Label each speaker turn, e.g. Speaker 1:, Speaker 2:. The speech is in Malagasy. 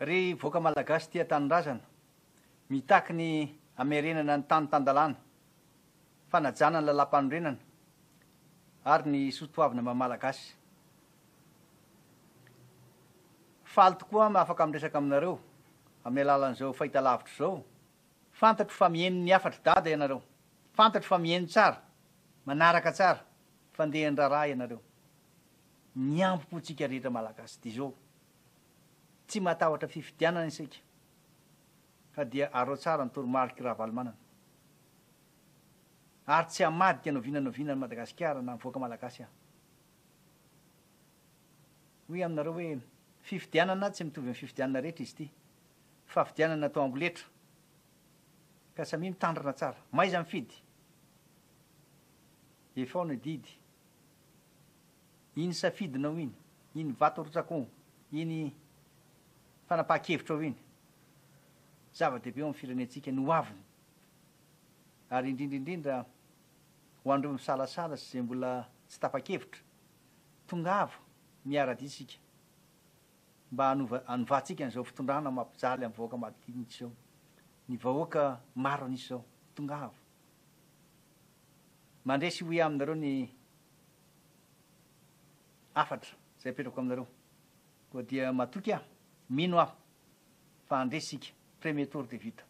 Speaker 1: Ry vahoaka Malagasy tia tanindrazana, mitaky ny hamerenana ny tany tan-dalàna, fanajana ny lalàmpanorenana ary ny soatoavina maha Malagasy. Faly tokoa aho afaka miresaka aminareo amin'ny alalan'izao fahitalavitra izao. Fantatro fa miheno ny hafatr'i Dada ianareo. Fantatro fa miheno tsara, manaraka tsara fandehan'ny raharaha ianareo. Ny hambom-pontsika rehetra Malagasy dia izao, tsy matahotra fifidianana isika fa dia arao tsara ny toromarik'i Ravalomanana. Ary tsy hamadika n'oviana n'oviana an'i Madagasikara na ny vahoaka Malagasy aho. Hoy aminareo hoe fifidianana tsy mitovy amin'ny fifidianana rehetra izy ity fa fidianana atao amboletra ka samia mitandrina tsara. Mahaiza mifidy. Efa ao ny adidy. Iny safidinao iny, iny vato arotsakao, iny fanapahan-kevitrao iny. Zava-dehibe ao amin'ny firenentsika ny hoaviny. Ary indrindra indrindra ho an'ireo misalasala sy izay mbola tsy tapa-kevitra, tongava miara-dia isika mba hanova hanovantsika an'izao fitondrana mampijaly amin'ny vahoaka madinika izao, ny vahoaka maro an'isa izao. Tongava. Mandresy hoy aho aminareo ny hafatra izay apetrako aminareo. Koa dia matoky aho, mino aho fa handresy isika. Premier tour dia vita.